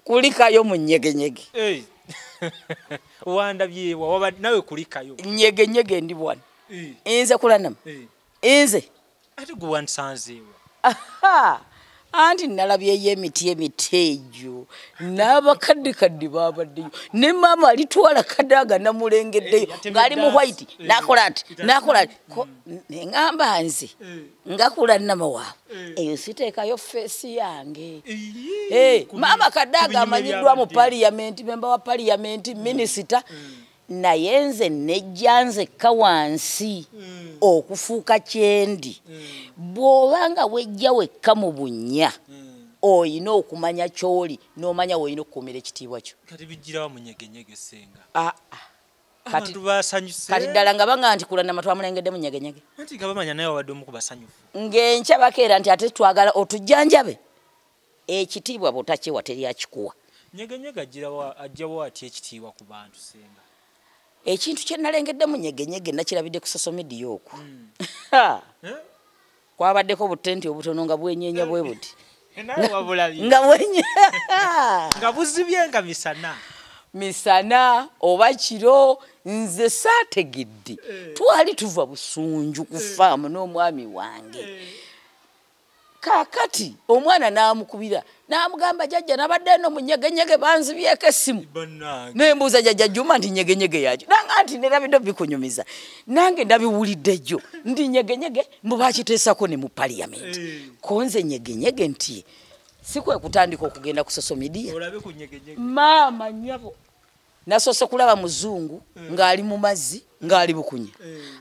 Kulikayo mu nyegenyege. Wandabyewa nawe kulikayo. Nyegenyege ndi bwana. Nze Kulanama. Nze. Ate gwe wansanzeewa. Aha. Anti nalabyeyo emiti emiteejo n'abakaddikaddi babaddeyo ne maama alitwala Kadaga namulengeddeyo ng'ali mu white n'akola ati n'akola ati neŋŋamba nze nga Kulanama waabwe eyo siteekayo feesi yange. Maama Kadaga amanyiddwa mu paliyamenti, memba wa paliyamenti, minisita, naye nze nejja nzekka wansi okufuuka kyendi. Bw'oba nga wejja wekka mu bunnya, oyina okumanya ky'oli n'omanya w'olina okukuumira ekitiibwa kyo. Kati bijjirawa mu nyegenyege ssenga? Kati Abantu basanyuse. Kati ddala nga banga nti Kulanama twamulengedde mu nyegenyege. Anti nga bamanya naye wabadde omu ku basanyufu. Ng'enkya bakeera nti ate twagala otujjanjabe. Ekitiibwa bw'otakiwa teri akikuwa. Nyegenyege ajjawo atya ekitiibwa ku bantu ssenga? Ekintu kye nalengedde mu nyegenyege nakirabidde ku social media okwo. Kwabaddeko butenti obutono nga bwenyeenya bwe buti. Nawe wabulabye. Nga bwenye. Nga buzibye nga misana. Misana oba kiro nze saategedde. Twali tuva Busunju ku faamu n'omwami wange. Kaakati omwana n'amukubira n'amugamba jjajja nabadde eno mu nyegenyege banzibyeko essimu. Nembuuza jjajja Juma nti nyegenyege yaki? Nanga nti nerabidde bikunyumiza. Nange ndabiwulidde jjo nti nyegenyege mbu bakiteesako ne mu paliyamenti. Ko nze nyegenyege nti si kwe kutandika okugenda ku social media. Olabe ku nyegenyege. Maama nnyabo. Nasoose kulaba muzungu ng'ali mu mazzi ng'ali bukunya.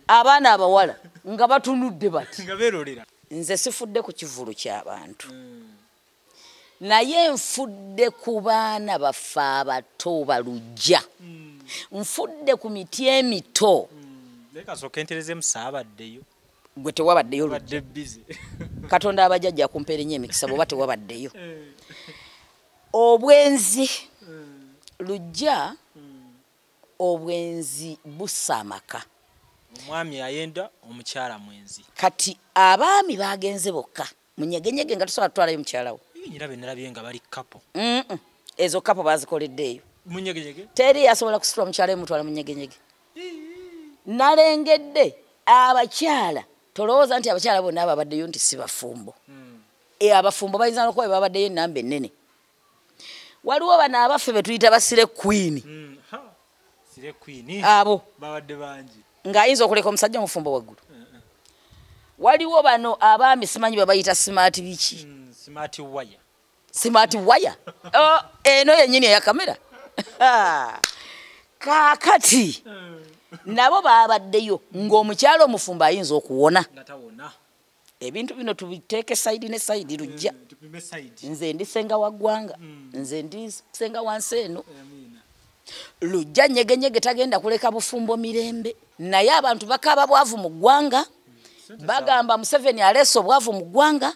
Abaana abawala nga batunudde bati. Nga beerolera. Nze sifudde ku kivvulu ky'abantu. Naye nfudde ku baana baffe abato balujja. Nfudde ku miti emito. Leka sooka nterezeemu saabaddeyo. Gwe tewabaddeyo lujja. Badde busy. Katonda abajjajja akumpeere nnyo emikisa bw'oba tewabaddeyo. Obwenzi lujja, obwenzi bussa amaka. Omwami ayenda, omukyala mwenzi. Kati abaami bagenze bokka mu nyegenyege nga tosobola kutwalayo mukyala wo. Nyirabe nalabye nga bali kapo. Ezo kapo bazikoleddeeyo. Mu nyegenyege? Teri asobola kusitula mukyala we mutwala mu nyegenyege. Nalengedde abakyala, tolowooza nti abakyala bonna babaddeyo nti si bafumbo. Abafumbo bayinza n'okuba babaddeyo ennamba ennene. Waliwo bano abaffe be tuyita basire queen. Sire queen. Abo. Babadde bangi. Ng'ayinza okuleka omusajja omufumbo waggulu. Waliwo bano abaami simanyi babayita smart biki. Smart wire. Smart wire. Oh, eno yennyini eya kamera. Kaakati nabo babaddeyo ng'omukyala omufumbo ayinza okuwona. Nga tawona. Ebintu bino tubiteeke sayidi ne sayidi lujja. Tupime sayidi. Nze ndi ssenga wa ggwanga. Nze ndi ssenga wa nsi eno. Lujja nyegenyege tagenda kuleka bufumbo mirembe. Naye abantu bakaaba bwavu mu ggwanga. Bagamba Museveni aleese obwavu mu ggwanga.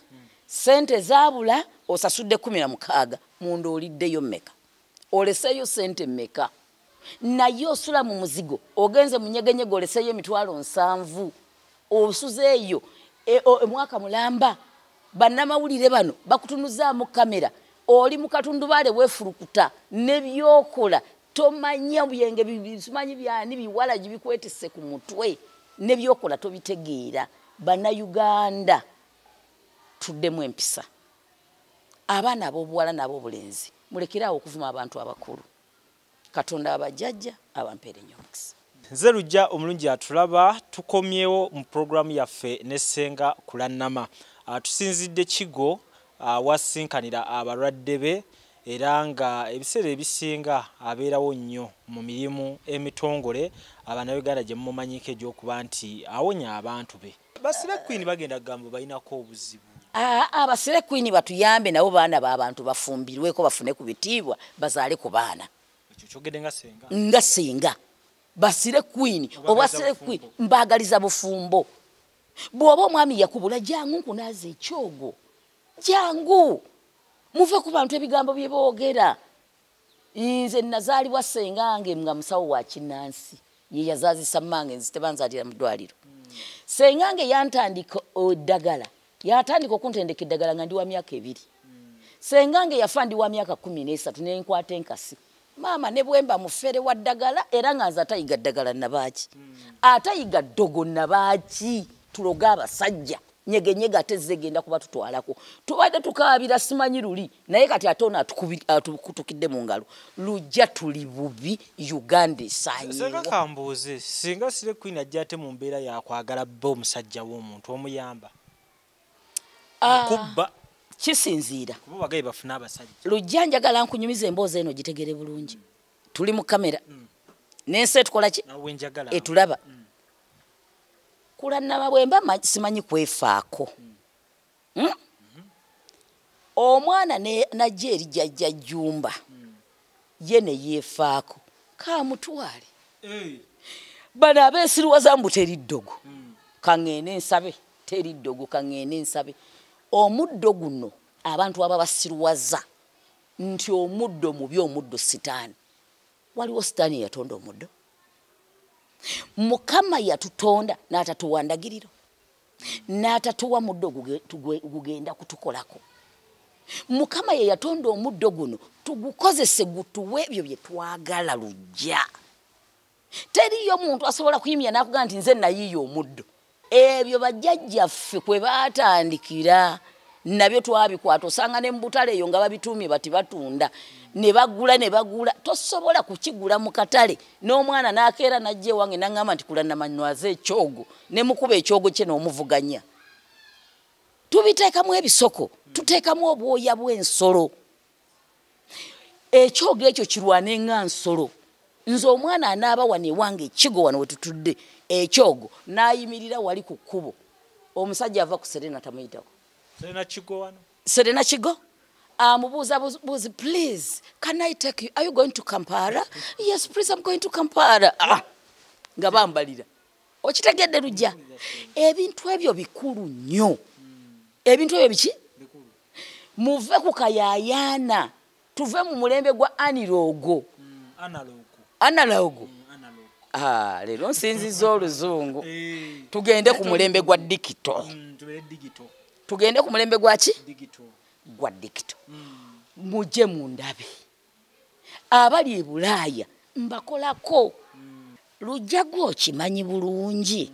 Ssente zaabula osasudde 16 munda oliddeyo mmeka? Oleseeyo ssente mmeka? Naye osula mu muzigo ogenze mu nyegenyege oleseeyo emitwalo 70 osuzeeyo omwaka mulamba. Bannamawulire bano bakutunuzaamu kamera, oli mu katundubaale weefulukuta n'ebyokola tomanya byenge simanyi byani biwala gibikwetese ku mutwe n'ebyokola tobitegeera. Bannayuganda tuddemu empisa. Abaana ab'obuwala n'ab'obulenzi mulekere awo okuvuma abantu abakulu. Katonda abajjajja abampeere nnyo omukisa. Nze Lujja omulungi atulaba, tukomyewo mu pulogulaamu yaffe ne Ssenga Kulanama. Tusinzidde Kigo awasinkanira abalwadde be era nga ebiseera ebisinga abeerawo nnyo mu mirimu emitongole Abannayuganda gye mumumanyiko egy'okuba nti awonya abantu be. Basire Queen bagenda kugamba balinako obuzibu. Abasire Queen batuyambe nabo baana b'abantu bafumbirweko bafune ku bitiibwa bazaale ku baana. Ekyo kyogedde nga ssenga. Nga ssenga. Basire Queen, Obaagaliza obasire bufumbo. Queen, mbaagaliza bufumbo. Bw'oba omwami yakubula jangu nkunaaze ekyogo. Jangu. Muve ku bantu ebigambo bye boogera. Nze nazaalibwa ssengange nga musawo wa kinnansi. Ye yazaazisa mmange nze tebanzaalira mu ddwaliro. Ssengange yantandika eddagala. Yatandika okuntendeka eddagala nga ndi wa myaka 2. Sengange yafa ndi wa myaka 13 nenkwata enkasi. Maama ne bwemba mufere wa ddagala era nga nze atayiga ddagala nabaaki. Atayiga ddogo nabaaki, tuloga abasajja. Nyegenyege ate zegenda kuba tutwalako. Tubadde tukaabira simanyi luli, naye kati ate ono atukutukidde mu ngalo. Lujja tuli bubi, Uganda esaanyeewo. Senga kambuuze, singa Slay Queen ajja ate mu mbeera yakwagala bba omusajja w'omuntu omuyamba? Kubba. Kisinziira. Kuba bagaye bafuna abasajja. Lujja njagala nkunyumize emboozi eno gitegere bulungi. Tuli mu kamera. N'ensi etukola ki? Etulaba. Kulannama bwe mba simanyi kwefaako. Omwana najja eri jjajja Jjumba. Ye ne yeefaako. Kaamutwale. Bano abeesiruwaza mbu teri ddogo. Kaŋŋende nsabe, teri ddogo, kaŋŋende nsabe. Omuddo guno abantu ababasiruwaza nti omuddo mubi, omuddo sitaani. Waliwo sitaani eyatonda omuddo? Mukama yatutonda n'atatuwa ndagiriro, n'atatuwa muddo gugenda kutukolako. Mukama ye yatonda omuddo guno tugukozese gutuwe ebyo bye twagala. Lujja teriyo muntu asobola kuyimya n'akugamba nti nze nayiiya omuddo. Ebyo bajjajjaffe kwe baatandikira nabyo twabikwata. Osanga ne mu butale eyo nga babituumye bati batunda ne bagula ne bagula. Tosobola kukigula mu katale n'omwana n'akeera n'ajja ewange n'aŋŋamba nti Kulannama nywaze ekyogo, ne mukuba ekyogo kye n'omuvuganya. Tubiteekamu ebisoko, tuteekamu obwoya bw'ensolo. Ekyogo ekyo kirwane nga nsolo. Nze omwana anaaba wano ewange ekigo wano we tutudde ekyogo n'ayimirira wali ku kkubo, omusajja ava ku Serena tamuyitako. Serena Kigo wano? Serena Kigo amubuuza buuzi, please can I take you, are you going to Kampala? Yes please, I'm going to Kampala. Nga bambalira. Okitegedde Lujja? Ebintu ebyo bikulu nnyo. Ebintu ebyo biki? Muve ku kayayaana, tuve mu mulembe gwa analogo. Analogo. Leero nsinzizza oluzungu. Tugende ku mulembe gwa digital. Tugende ku mulembe gwa ki? Gwa digital. Mujje mundabe. Abali e Bulaaya mbakolako. Lujja gwe okimanyi bulungi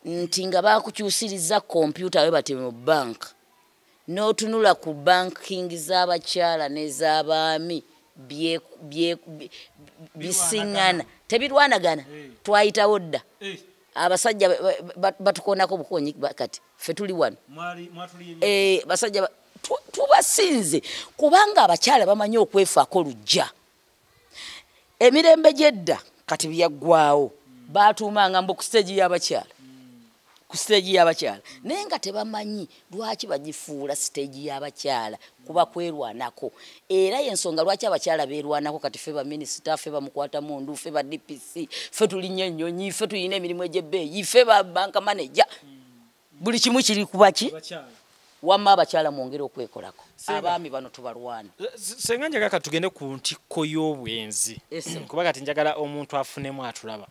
nti nga baakukyusiriza kompyuta we bati mu banka, n'otunula ku banking z'abakyala n'ez'abaami bisiŋŋana, tebirwanagana. Twayitawo dda. Abasajja batukoonako bukoonyi kati ffe tuli wano. Basajja tubasinze kubanga abakyala bamanyi okwefaako. Lujja emirembe gy'edda kati byaggwawo, baatuumanga mbu ku siteegi y'abakyala, ku siteegi y'abakyala, naye nga tebamanyi lwaki bagifuula siteegi y'abakyala, kuba kwerwanako. Era y'ensonga lwaki abakyala beerwanako kati. Ffe baminisita, ffe bamukwata mundu, ffe ba DPC, ffe tulinnya ennyonyi, ffe tulina emirimu egy'ebbeeyi, ffe ba bank manager, buli kimu kiri kuba ki wamma abakyala mwongere okwekolako, abaami bano tubalwana. Senga njagala kati tugende ku ntikko y'obwenzi, kuba kati njagala omuntu afunemu atulaba.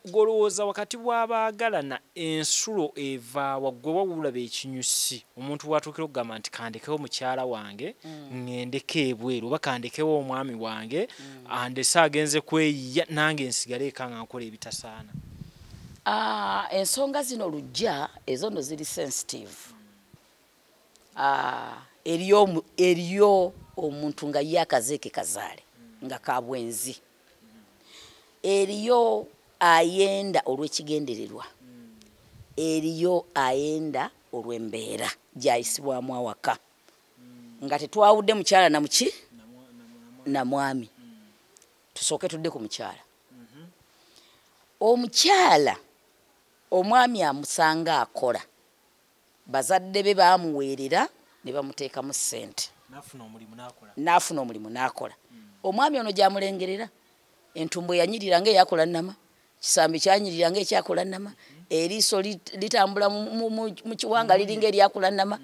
Golowooza wakati bw'abaagalana ensulo evaawa? Gwe wawulaba ekinyusi omuntu watuukira okugamba nti kandekewo mukyala wange ŋŋendeko ebweru, oba kandekewo omwami wange andese agenze kweyiya nange nsigale eka nga nkola ebitasaana? Ensonga zino Lujja ezo nno ziri sensitive. Eriyo omuntu nga ye akazeeke kazaale nga kabwenzi, eriyo ayenda olw'ekigendererwa, eriyo ayenda olw'embeera gy'ayisibwamu awaka nga tetwawudde mukyala na muki na mwami. Tusooke tudde ku mukyala. Omukyala omwami amusanga akola, bazadde be baamuweerera ne bamuteekamu ssente, n'afuna omulimu n'akola. Omwami ono gy'amulengerera entumbo yanyirira nga eyakola nnama, kisambi kyanyirira nga ekyakola nnama, eriiso litambula mu kiwanga liringa eryakola nnama,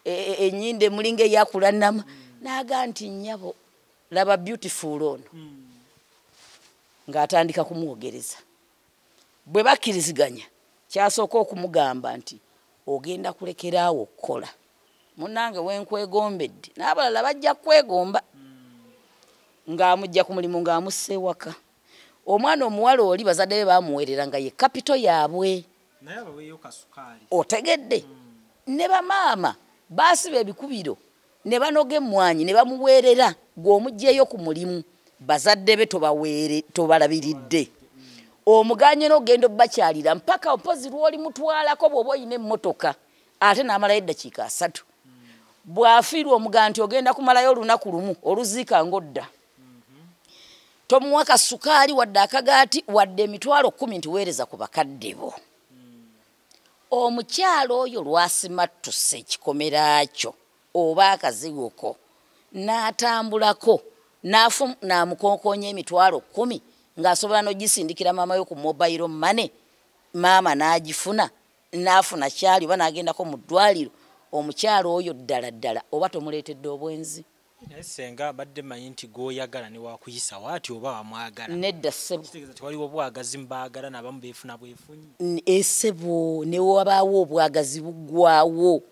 ennyindo emulinga eyakula nnama, n'agaa nti nnyabo laba beautiful ono, ng'atandika kumwogereza. Bwe bakkiriziganya, kyasooka okumugamba nti ogenda kulekeraawo okukola Munnange wenkwegombedde n'abalala bajja kwegomba. Ng'amujja ku mulimu ng'amussa ewaka. Omwana omuwala oli bazadde be bamuweerera nga ye kapito yaabwe. Otegedde? Ne bamaama baasiba ebikubiro ne banoga emmwanyi ne bamuweerera gw'omuggyeyo ku mulimu bazadde be tobalabiridde. Omuganye n'ogenda obbakyalira mpaka mpozi lw'oli mutwalako bw'oba oyina emmotoka ate n'amalayo eddakiika 3. Bw'afiirwa omugaa nti ogenda kumalayo olunaku lumu oluziika ng'odda. Tomuwa kasukaali wadde akagaati wadde emitwalo 10 nti weereza ku bakadde bo. Omukyalo oyo lwasimattuse ekikomera kyo oba akazigo ko n'atambulako n'amukonkonya emitwalo 10 ng'asobola n'ogisindikira maama we ku mobile money, maama n'agifuna n'afuna kyali oba n'agendako mu ddwaliro. Omukyalo oyo ddala ddala oba tomuleetedde obwenzi. Naye senga badde manyi nti gw'oyagala ne wakuyisa waati oba wamwagala. Nedda ssebo. Kitegeeza tewaliwo bwagazi mbaagala n'abamu beefuna bwefunyi. Essebo ne wabaawo obwagazi buggwawo.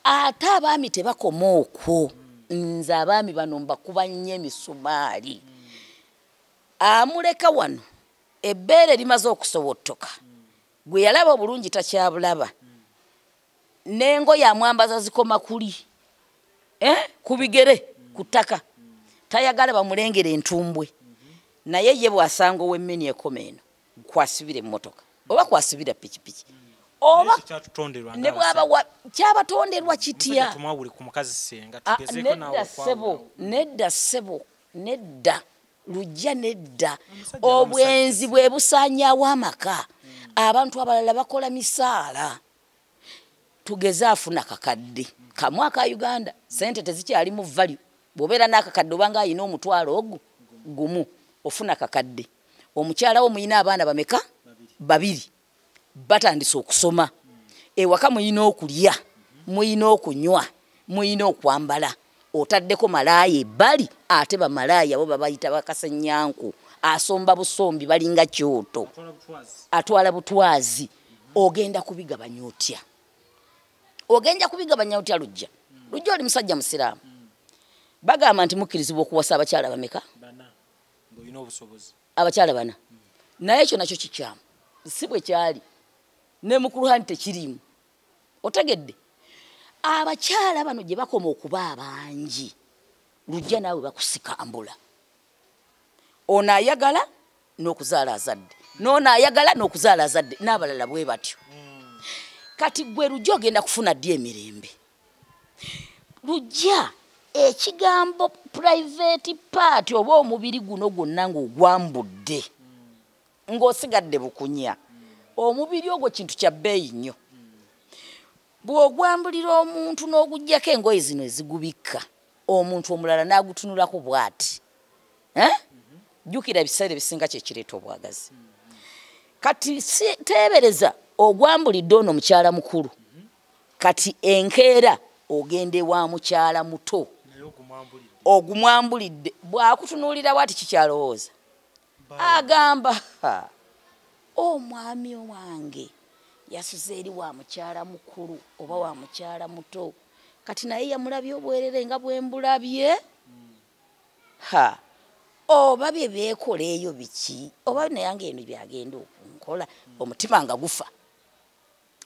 Ate abaami tebakoma okwo. Nze abaami bano mbakuba nnyo emisumaali. Amuleka wano ebbeere limaze okusowottoka. Gwe yalaba obulungi takyabulaba. N'engoye amwambaza zikoma kuli. Ku bigere ku ttaka. Tayagala bamulengere entumbwe. Naye ye bw'asanga ow'emmeni ekoma eno kwasibira emmotoka oba kwasibira pikipiki. Oba ne bw'aba kyabatonderwa kitya. Nedda ssebo, nedda ssebo, nedda. Lujja nedda. Obwenzi bwe busaanyaawo amaka. Abantu abalala bakola misaala. Tugeze afuna kakadde kamu aka Uganda, sente tezikyalimu value. Bw'obeera n'akakadde obanga ayina omutwalo ogwo gumu, ofuna kakadde. Omukyala wo muyina abaana bameka? 2. Batandise okusoma. Ewaka muyina okulya, muyina okunywa, muyina okwambala. Otaddeko malaaya ebbali, ate bamalaaya bo babayita bakasenyanku. Asomba busombi balinga kyoto. Atwala butwazi. Ogenda kubigabanya otya? Ogenda kubigabanya otya Lujja? Lujja oli musajja musiraamu. Bagamba nti mukkirizibwa okuwasa abakyala bameka? 4. Ng'olina obusobozi. Abakyala 4. Naye ekyo nakyo kikyamu. Si bwe kyali. Ne mu Kur'ani tekiriimu. Otegedde? Abakyala bano gye bakoma okuba abangi, Lujja naawe bakusikambula. Ono ayagala n'okuzaala azadde, n'ono ayagala n'okuzaala azadde, n'abalala bwe batyo. Kati gwe Lujja ogenda kufuna ddi emirembe? Lujja ekigambo private part oba omubiri guno gwonna ng'ogwambudde ng'osigadde bukunya. Omubiri ogwo kintu kya bbeeyi nnyo. Bw'ogwambulira omuntu n'oguggyako engoye zino ezigubikka, omuntu omulala n'agutunulako bw'ati. Jjukira ebiseera ebisinga kye kireeta obwagazi. Kati teebereza ogwambulidde ono mukyala mukulu. Kati enkeera ogenda ewa mukyala muto. Ogumwambulidde. Bw'akutunuulira bw'ati kikyalowooza. Agamba, omwami wange yasuze eri wa mukyala mukulu oba wa mukyala muto. Kati naye yamulabye obwerere nga bwe mbulabye. Ha, oba bye beekola eyo biki? Oba nayange eno byagenda okunkola. Omutima nga gufa.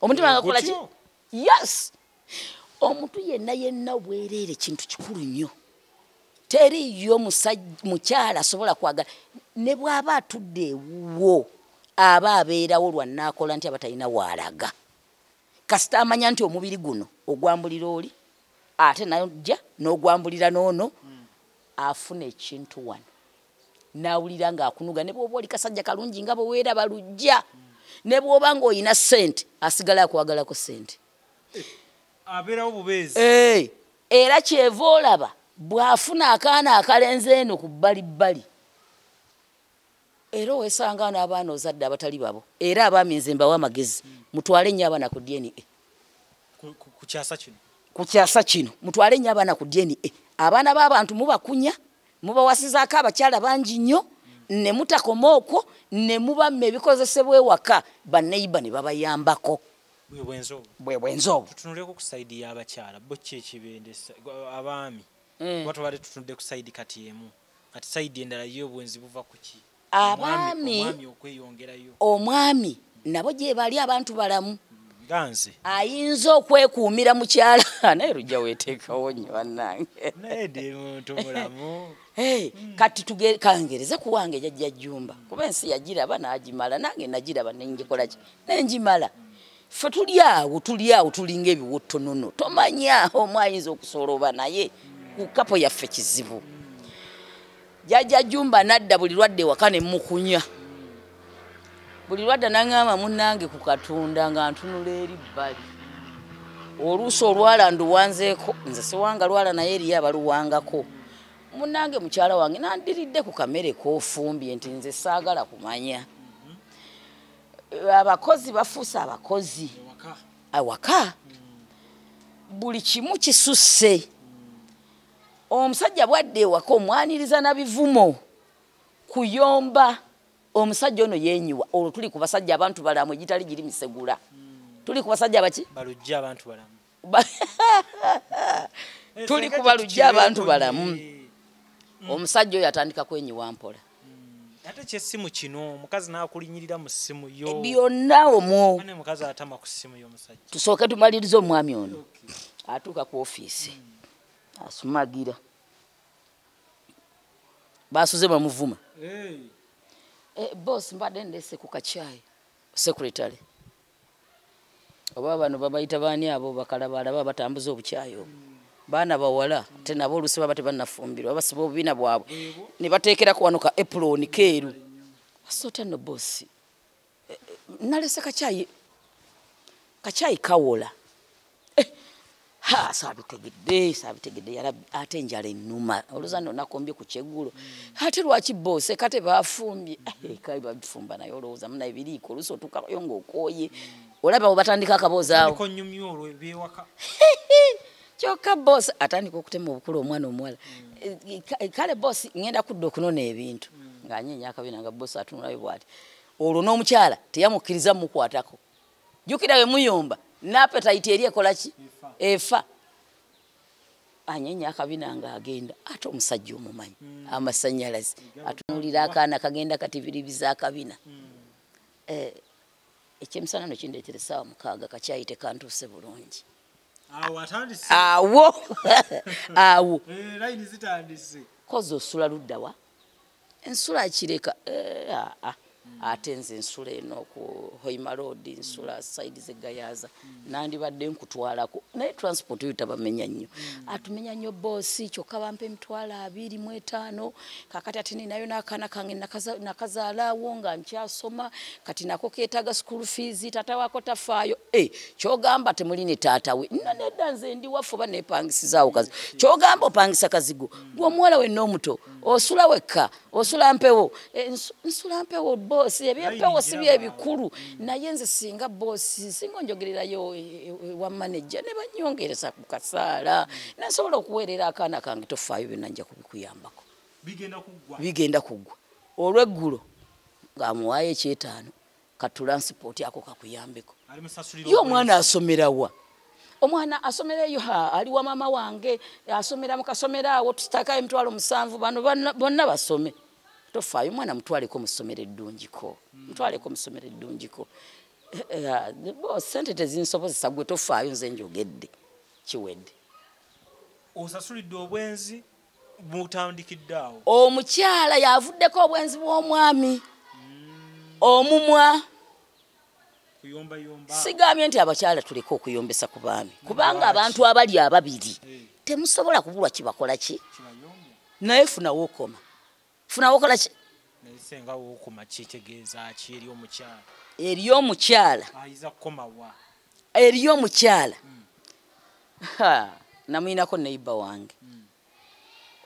Omutima nga gukola ki? Yes. Omuntu yenna yenna obwerere kintu kikulu nnyo. Teriiyo mukyala asobola kwagala. Ne bw'aba atudde ewuwo aba abeerawo lwa nnaakola nti aba talina waalaga. Kasita amanya nti omubiri guno ogwambulira oli ate najja n'ogwambulira n'ono, afuna ekintu wano. N'awulira ng'akunuga. Ne bw'oba oli kasajja kalungi nga bwe weeraba Lujja, ne bw'oba ng'olina ssente asigala akwagalako ssente. Abeerawo bubeezi. Era kyeva olaba bw'afuna akaana akalenzi eno ku bbalibbali, era owesanga n'abaana ozadde abatali babo. Era abaami nze mbawa amagezi, mutwale nnyo abaana ku DNA. Ku kyasa kino. Ku kyasa kino mutwale nnyo abaana ku DNA. Abaana b'abantu mubakunya, mubawasizaako abakyala bangi nnyo, ne mutakoma okwo ne mubamma ebikozesebwa ewaka, banneiba ne babayambako. Bwe bwenzi obwo. Tutunuleko ku sayidi y'abakyala, bo ki ekibendesa abaami? Kuba tubadde tutunudde ku sayidi kati emu, kati sayidi endala yo obwenzi buva ku ki? Abaami okweyongerayo. Omwami nabo gye bali abantu balamu. Nganze ayinza okwekuumira mukyala naye Lujja weteekawo nnyo bannange. Naye ndi muntu mulamu. Kati kangereze ku wange Jjajja Jjumba, kuba ensi yagiraba n'agimala, nange nagiraba ne ngikolaki ne ngimala. Ffe tuli awo, tuli awo, tulinga ebiwottonono, tomanya omu ayinza okusoloba, naye ku couple yaffe kizibu. Jjajja Jjumba nadda buli lwadde ewaka ne mukunya buli lwadda, naŋŋamba munnange ku Katonda nga ntunula eri bbali. Oluusi olwala nduwanzeeko, nze siwanga lwala, naye eriyo abaluwangako. Munnange mukyala wange nandiridde ku kamere k'ofumbye nti nze saagala kumanya. Abakozi bafuuse abakozi awaka, buli kimu kisusse. Omusajja bwadde ewaka omwaniriza na bivumo, kuyomba. Omusajja ono yenyiwa. Olwo tuli ku basajja abantu balamu egitali giri misegula. Tuli ku basajja baki? Balujja abantu balamu. Tuli ku balujja abantu balamu. Omusajja oyo atandika kwenyiwa mpola. Ate kyessimu kino, omukazi n'akulinyirira mu ssimu yo. Byonna omwo. Mukazi atama ku ssimu y'omusajja. Tusooke tumalirize omwami ono. Atuuka ku ofiisi asumagira, basuze bamuvuma. Boss, mbadde ndese ku kacyayi. Secretary oba bano babayita baani abo bakalabalaba batambuza obukyayi obwo, baana bawala ate nabo oluusi baba tebannafumbirwa, basiba obubiina bwabwe ne bateekerako wano ka apron keeru. Asoota nno, boss, nalese kacyayi, kacyayi kawola. Ha, saabitegedde, saabitegedde yarabi, ate enjala ennuma, olowooza nno nakombye ku kyeggulo. Ate lwaki boss kate bafumbye? Kale babifumba, naye olowooza munaye biriiko, oluusi otuukayo ng'okooye, olaba bwe batandika akaboozi awo. Kyokka boss atandika okutema obukulu omwana omuwala. Kale boss, ŋŋenda kudda okunona ebintu ng'anyeenya akabina, nga boss atunulayo bw'ati. Olwo n'omukyala teyamukkiriza mukwatako. Jjukira bwe muyomba n'appetite eri ekola ki? Efa. Anyeenya akabina ng'agenda, ate omusajja omumanyi amasannyalaze, atunuulira akaana kagenda katibiribiza akabina. Ekyemisana no kindeetera essaawa 6, kakyayi tekantuuse bulungi. Awo awo kozi osula luddawa? Ensula kireka. Ate nze ensula eno ku Hoima Road, nsula side z'eGayaza, nandibadde nkutwalako, naye transport oyo tabamenya nnyo, atumenya nnyo boss. Kyokka bampa 25,000. Kakati ate ninayo n'akaana kange nakazaalaawo nga nkyasoma, kati nako keetaaga school fees, taata waako tafaayo. Kyogamba temuli ne taata we? Nno nedda, nze ndi waffe, oba neepangisizaawo kazi. Kyogamba opangisa kazigo? Gwe omuwala wenna omuto osula wekka, osula mpewo? Nsula mpewo boss, ebyempewo si byebikulu, naye nze singa boss, singa onjogererayo wa manager ne banyongereza ku kasaala nensobola okuweerera akaana kange. Tofaayo, byonna nja kubikuyambako, bigenda kuggwa. Olweggulo ng'amuwaayo ekyetaano, ka transport ako kakuyambeko. Ye omwana asomerawa? Omwana asomera eyo, ali wa maama wange, asomera mu kasomero awo, tusitakayo 70,000, bano bonna basome. Tofaayo, omwana mutwaleko mu ssomero eddungiko, mutwaleko mu ssomero eddungiko. Sente tezinsobozesa. Gwe tofaayo, nze njogedde, kiwedde. Osasulidde obwenzi mutandikidde awo. Omukyala yavuddeko obwenzi bw'omwami, omumwa. Sigambye nti abakyala tuleke okuyombesa ku baami, kubanga abantu abali ababiri temusobola kubulwa kibakola ki, naye funawo okoma, funawo okola ki. Senga wokoma kitegeeza ki eri omukyala? Eri omukyala, ayiza kukomawa? Eri omukyala, namwinako neighbour wange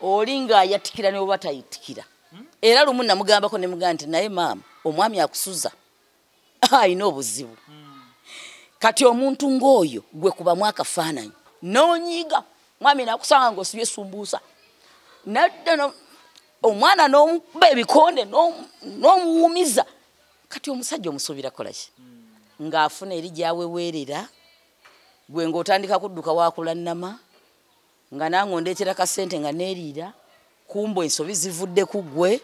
oli ng'ayatikira ne bwe batayitikira. Era lumu namugambako ne mugamba nti naye maama, omwami akusuza alina obuzibu. Kati omuntu ng'oyo gwe kubamu akafaananyi n'onyiiga, mwami nakusanga ng'osibye sumbuusa, nadda omwana n'omukuba ebikonde n'omuwumiza. Kati omusajja omusuubira kolaki? Ng'afuna eri gy'aweweerera, gwe ng'otandika kudduka wakulannama, nga nange ondeetera kasente nga neeriira, kumbo ensobi zivudde ku ggwe.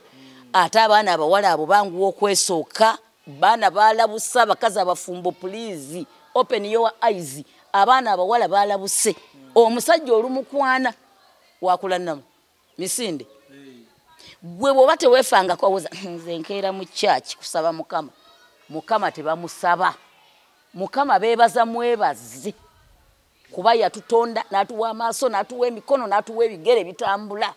Ate abaana abawala abo banguwa okwesooka, baana balabuse, abakazi abafumbo, please open your eyes. Abaana abawala balabuse. Omusajja olumukwana wakulannama misinde, gwe bw'oba teweefangako awoza nze nkeera mu kyaki kusaba Mukama. Mukama tebamusaba, Mukama beebaza mwebazi, kuba yatutonda n'atuwa amaaso, n'atuwa emikono, n'atuwa ebigere bitambula,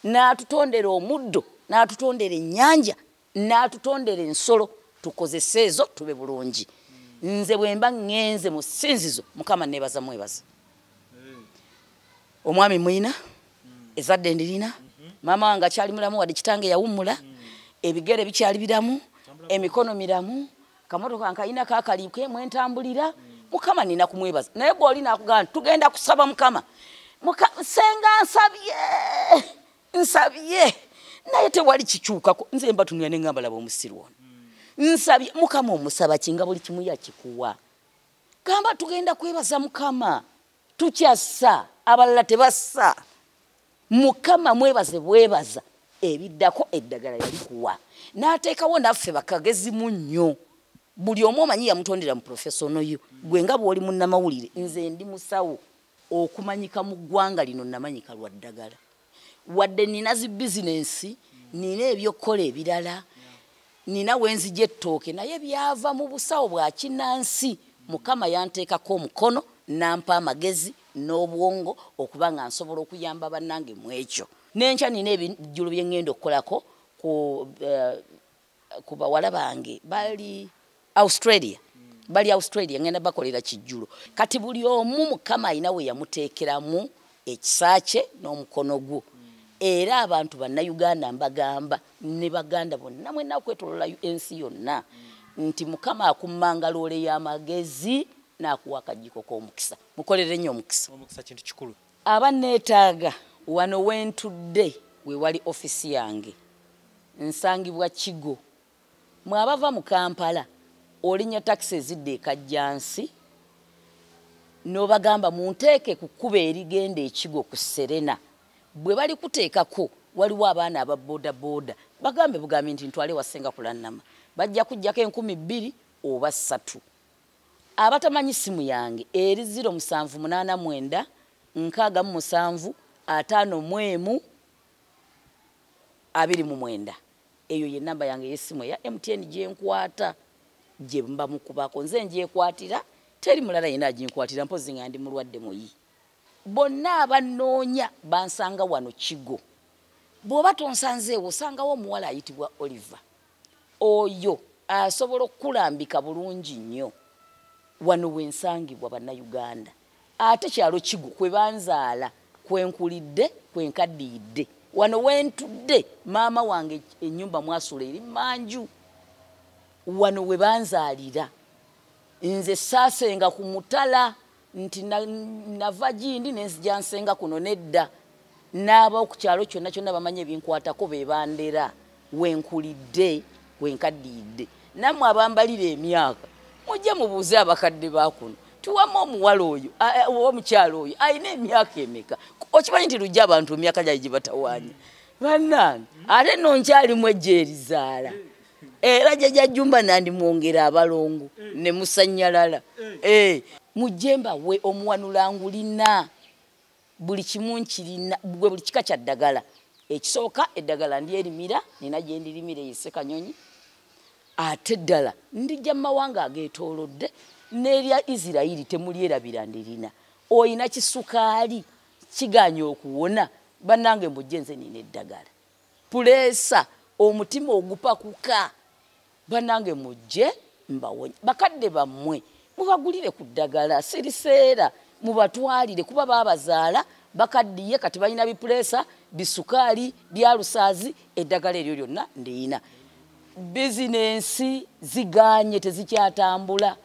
n'atutondera omuddo, n'atutondera ennyanja, n'atutondera ensolo, tukozese ezo tube bulungi. Nze bwe mba ŋŋenze mu ssinzizo, Mukama neebaza mwebaza. Omwami mwina, ezadde ndirina, maama wange akyali mulamu wadde kitange yawummula, ebigere bikyali biramu, emikono miramu, kamotoka nkayina kakaliike mwentambulira. Mukama nina kumwebaza. Naye gw'oli nakugamba nti tugenda kusaba Mukama, senga nsabye nsabye, naye tewali kikyukako. Nze mbatunula ne ŋŋamba laba omusiru ono, nsabye Mukama. Omusaba ki nga buli kimu yakikuwa? Gamba tugenda kwebaza Mukama, tukyassa, abalala tebassa. Mukama mwebaze bwebaza, ebiddako eddagala yalikuwa n'ateekawo naffe bakagezimu nnyo. Buli omu omanyi yamutondera mu profession yo. Gwe nga bw'oli munnamawulire, nze ndi musawo okumanyika mu ggwanga lino, namanyika lwa ddagala. Wadde nina zi bizinensi, nina ebyokukola ebirala, nina wenzija ettooke, naye byava mu busawo bwa kinnansi. Mukama yanteekako omukono nampa amagezi n'obwongo okuba nga nsobola okuyamba bannange mu ekyo. N'enkya nina ebijjulo bye ŋŋenda okukolako ku bawala bange bali Australia, bali Australia, ŋŋenda bakolera kijjulo. Kati buli omu Mukama alina we yamuteekeramu ekisa kye n'omukono gwo. Era abantu bannayuganda mbagamba ne baganda bonna mwenna okwetoloola ensi yonna nti Mukama akummanga loole y'amagezi n'akuwa akajjiko k'omukisa. Mukolere nnyo omukisa. Omukisa kintu kikulu. Aba neetaaga wano wentudde we wali offisi yange, nsangibwa Kigo. Mwabava mu Kampala, olinnya takisi ezidda e Kajjansi n'obagamba munteeke ku kkubo erigenda Ekigo ku Serena. Bwe bali kuteekako waliwo abaana aba boodabooda, bagambe bugambi nti ntwale wasenga Kulannama, bajja kujjako 2000 oba 3. Abatamanyi simu yange eri 0789 67 51 29. Eyo ye namba yange y'essimu eya MTN gye nkwata, gye mba mukubako. Nze ngyekwatira, teri mulala yenna aginkwatira, mpozi nga ndi mulwadde muyi. Bonna abannoonya bansanga wano Kigo. Bw'oba tonsanzeewo, osangawo omuwala ayitibwa Oliver, oyo asobola okukulambika bulungi nnyo. Wano wensangibwa bannayuganda, ate kyalo Kigo kwe banzaala, kwenkulidde, kwenkaddiyidde. Wano wentudde maama wange ennyumba mwasula eri manju, wano we banzaalira. Nze saasenga ku mutala nti nava gindi nenzija nsenga kuno, nedda. N'aba ku kyalo kyonna kyonna bamanyi ebinkwatako, be bandera, wenkulidde, wenkaddiyidde. Nammwe abambalira emyaka mujje mubuuze abakadde bakuno, tuwamu omuwala oyo oba omukyalo oyo alina emyaka emeka? Okimanyi nti lujja abantu emyaka gyali gye batawaanya bannange, ate nno nkyalimu ejja erizaala. Era jjajja Jjumba nandimwongera abalongo ne musanyalala. Mujje mbawe omuwanula, ngulina buli kimu nkirina, gwe buli kika kya ddagala. Ekisooka eddagala ndyerimira, nina gye ndirimira eyise Kanyonyi, ate ddala ndijja mu mawanga ageetoolodde n'erya Isirayiri temulyerabira ndirina. Oyina kisukaali kiganye okuwona, bannange mujje, nze nina eddagala. Puleesa, omutima ogupakuka, bannange mujje mbawonye. Bakadde bammwe mubagulire ku ddagala siriseera, mubatwalire, kuba baabazaala bakaddiye, kati balina bipuleesa, bisukaali, byalusaazi, eddagala eryo lyonna ndiyina. Bizinensi ziganye, tezikyatambula,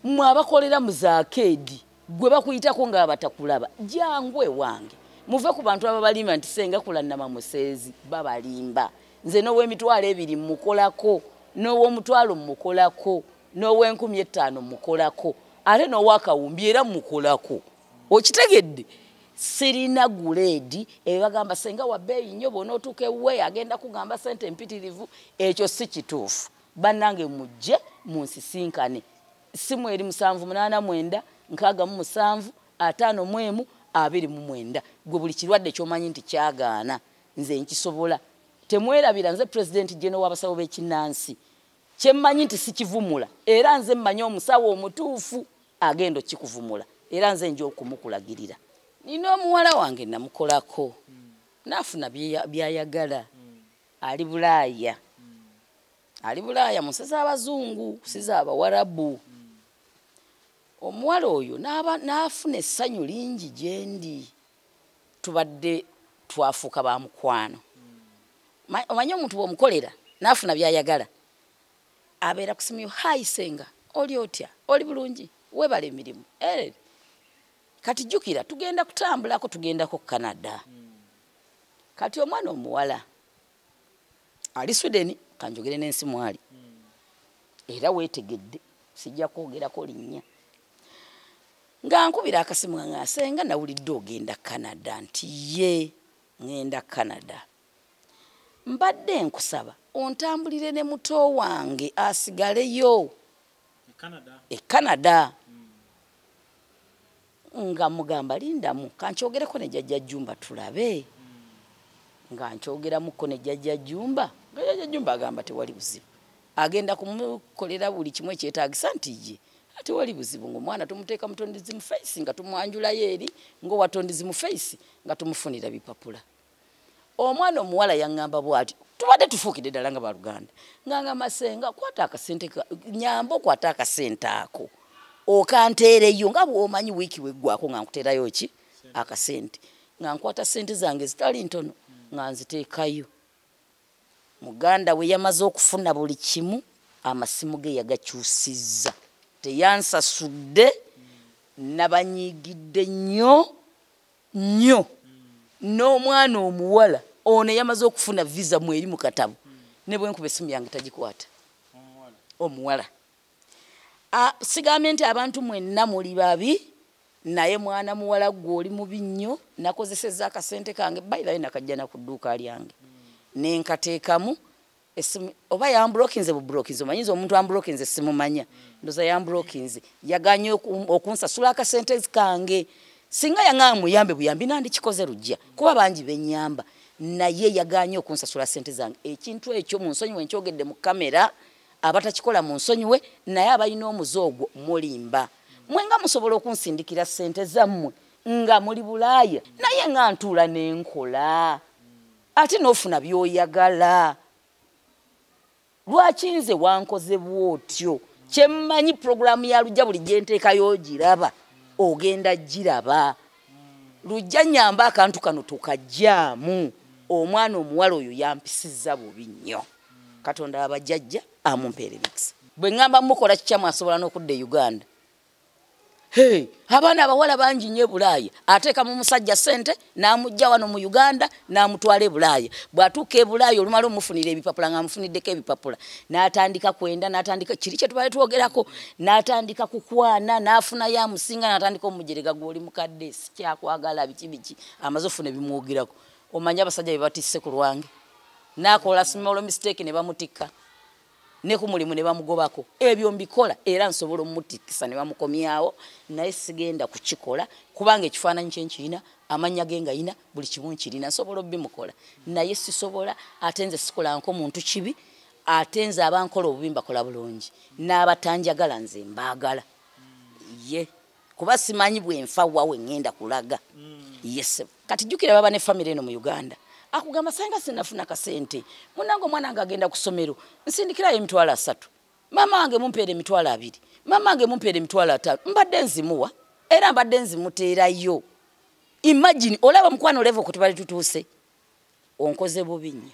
mmwe abakolera mu zaakeedi, gwe bakuyitako nga batakulaba, jangu ewange. Muve ku bantu ababalimba nti senga Kulannama museezi, babalimba. Nze n'ow'emitwalo 20 mukolako, n'ow'omutwalo mukolako. N'ow'enkumi etaano mukolako, ate n'owakawumbi era mukolako. Okitegedde? Sirina guleedi ebagamba senga wa bbeeyi nnyo, bw'onootuuka ewuwe agenda kugamba sente empitirivu. Ekyo si kituufu. Bannange mujje munsisinkane. Simu eri 789 67 51 29. Gwe buli kirwadde ky'omanyi nti kyagaana nze nkisobola. Temwerabira nze President General w'abasawo b'ekinnansi, kyemmanyi nti sikivumula, era nze mmanyi omusawo omutuufu agenda okikuvumula, era nze nja okumukulagirira. Nina omuwala wange namukolako, naafuna byayagala. Ali Bulaaya, ali Bulaaya mu nsi z'abazungu, si z'abawarabu. Omuwala oyo n'afuna essanyu lingi gye ndi. Tubadde twafuuka ba mukwano. Omanyi omuntu bw'omukolera n'afuna by'ayagala, abeera ku simu, "Hi senga, oli otya? Oli bulungi? Weebala emirimu." Kati jjukira tugenda kutambulako, tugendako Canada. Kati omwana omuwala ali Sweden, kanjogere n'ensi mwali, era weetegedde, sijja kwogerako linnya. Nga nkubira akasimu nga, "Senga, nawulidde ogenda Canada." Nti, "Ye, ŋŋenda Canada. Mbadde nkusaba ontambulire ne muto wange asigaleyo e Canada." Nga mugamba, "Lindamu kankyogereko ne Jjajja Jumba tulabe." Nga nkyogeramuko ne Jjajja Jumba, nga Jjajja Jumba agamba tewali buzibu, agenda kumukolera buli kimu ekyetaagisa. Nti ye tewali buzibu, ng'omwana tumuteeka mutondizi mu face, nga tumwanjulayo eri ng'owatondizi mu face, nga tumufunira bipapula. Omwana omuwala yaŋŋamba bw'ati, tubadde tufuukidde ddala nga baluganda, nga ngamba, "Senga, kwata akasente, nyamba okwata akasente ako okanteereyo, nga bw'omanyi wiiki weggwako nga nkuteerayo ki akasente." Nga nkwata sente zange zitali ntono nga nziteekayo. Muganda we yamaze okufuna buli kimu, amasimu ge yagakyusizza, teyansasudde. Nabanyiigidde nnyo nnyo. N'omwana omuwala ono yamaze okufuna visa mweri mu katabo, ne bwe nkuba essimu yange tagikwata. Omuwala, sigambye nti abantu mwenna muli babi, naye mwana muwala gwe oli mubi nnyo. Nakozesezza akasente kange, bayirayo nakajja na ku dduuka lyange nenkateekamu esimu. Oba yambulokinze bubulokinze, omanyiza omuntu ambulokinze simumanya, ndoza yambulokinze, yaganye okunsasula akasente kange. Singa yaŋŋamba muyambe buyambi, nandikikoze lujja, kuba bangi benyamba, naye yaganye okunsasula sente zange. Ekintu ekyo munsonyiwe nkyogedde mu kamera, abatakikola munsonyiwe, naye abalina omuze ogwo mulimba. Mwe nga musobola okunsindikira sente zammwe nga muli Bulaaya, naye nga ntuula nenkola ate n'ofuna by'oyagala. Lwaki nze wankoze bw'otyo? Kyemmanyi puroguramu ya Lujja buli gyenteekayo giraba, ogenda giraba. Lujja nyamba akantu kano tokajjaamu. Omwana omuwala oyo yampisizza bubi nnyo. Katonda abajjajja amumpeera emikisa. Bwe ŋŋamba mukola kikyamu, asobola n'okudda e Uganda. Hey, abaana abawala bangi nnyo e Bulaaya. Ateeka mu musajja sente n'amugja wano mu Uganda n'amutwala e Bulaaya. Bw'atuuka e Bulaaya, olumala omufunira ebipapula, ng'amufuniddeko ebipapula, n'atandika kwenda, n'atandika kiri kye tubale twogerako, n'atandika kukwana, n'afunayo amusinga, n'atandika omujerega, "Gw'oli mukadde, sikyakwagala," biki biki. Amaze ofuna ebimwogerako. Omanyi abasajja be batisse ku lwange, n'akola small mistake ne bamutikka ne ku mulimu ne bamugobako. Ebyo mbikola, era nsobola omutikkisa ne bamukomyawo, naye sigenda kukikola kubanga ekifaananyi kye nkirina, amannya ge ngayina, buli kimu nkirina, nsobola obimukola, naye sisobola. Ate nze sikolanko muntu kibi, ate nze abankola obubi mbakola bulungi, n'abatanjagala nze mbaagala. Ye kuba simanyi bwenfa wawe ŋŋenda kulaga. Yes, kati jjukira baba ne famire eno mu Uganda. Akugamba, "Senga, sinafuna kasente munange, omwana wange agenda ku ssomero, nsindikirayo 30,000. Maama wange mumpeera 20,000, maama wange mumpeera 50,000." Mbadde nzimuwa era mbadde nzimuteerayo. Imagine, olaba mukwano level kwe tubali tutuuse. Onkoze bubi nnyo.